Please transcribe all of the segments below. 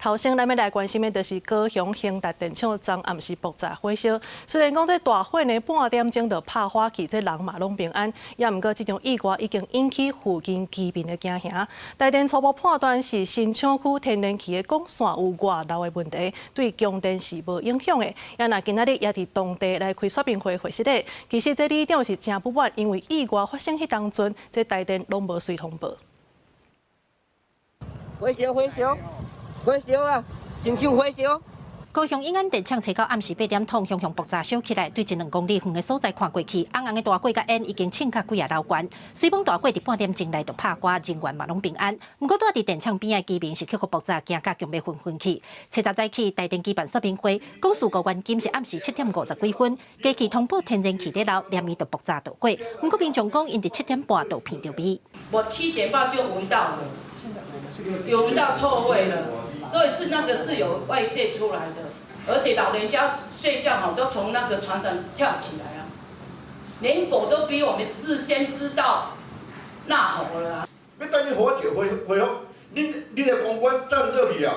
頭先咱欲來關心的，就是高雄興達電廠昨暗時爆炸火燒。雖然講這大火呢半點鐘就拍火去，這人嘛攏平安，也毋過這場意外已經引起附近居民的驚嚇。台電初步判斷是新廠區天然氣的管線有外漏的問題，對供電是無影響的。也若今仔日也佇當地來開說明會會釋咧，其實這里長是誠不滿，因為意外發生彼當陣，這台電攏無隨通報。火燒火燒火燒啊！親像火燒。高雄永安電廠初九暗時8點通，熊熊爆炸燒起來，對一兩公里遠的所在看過去，紅紅的大火佮煙已經衝到幾仔樓懸。雖講大火佇半點鐘內就拍乾，人員嘛攏平安。毋過蹛佇電廠邊仔居民是去予爆炸驚甲強欲昏昏去。初十早起，台電舉辦說明會，講事故原因是暗時7點50幾分，機器通報天然氣咧漏，連伊就爆炸導火。毋過民眾講，𪜶佇7點半就聞著味。我7點半就聞到了，有聞到臭味了，所以是那個是有外泄出來的，而且老人家睡覺吼都從那個床上跳起來啊，連狗都比我們事先知道那火了啊。欲等伊火一恢恢復，恁恁的公關站落去啊？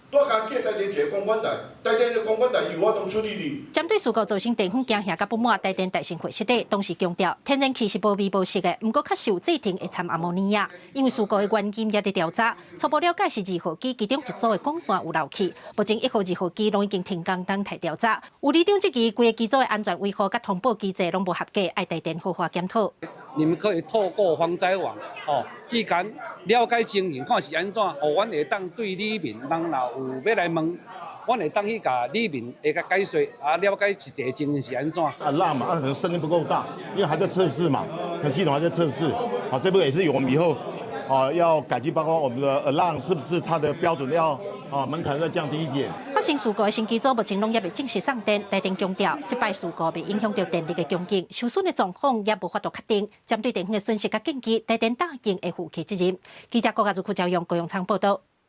拄共叫台電一个公關台，台電的公關台伊有法度處理你。針對事故造成地方驚嚇佮不滿，台電大聲解釋咧，當時強調天然氣是無味無色的，毋過確實有製程會摻阿摩尼亞，因為事故的原因也佇調查，初步了解是二號機其中一組的管線有漏氣，目前一號、二號機攏已經停工等待調查。有里長質疑規个機組的安全維護佮通報機制攏無合格，愛台電好好檢討。你們可以透過防災網哦，去共了解情形，看是按怎，予阮會當對里民人若有欲來問，阮會當去共里民會共解說，啊，了解實際情形是按怎。啊，嘛，啊，可能聲音不夠大，因為還在測試嘛，可系統還在測試，好，這部分也是有我們以後啊要改進，包括我們的 alarm 是不是它的標準要啊門檻再降低一點。發生事故的新機組目前攏猶未正式送電，台電強調，這擺事故未影響著電力的供應，受損的狀況也無法度確定。針對電廠的損失佮建議，台電答應會負起責任。記者郭家如、邱朝陽、高永昌報道。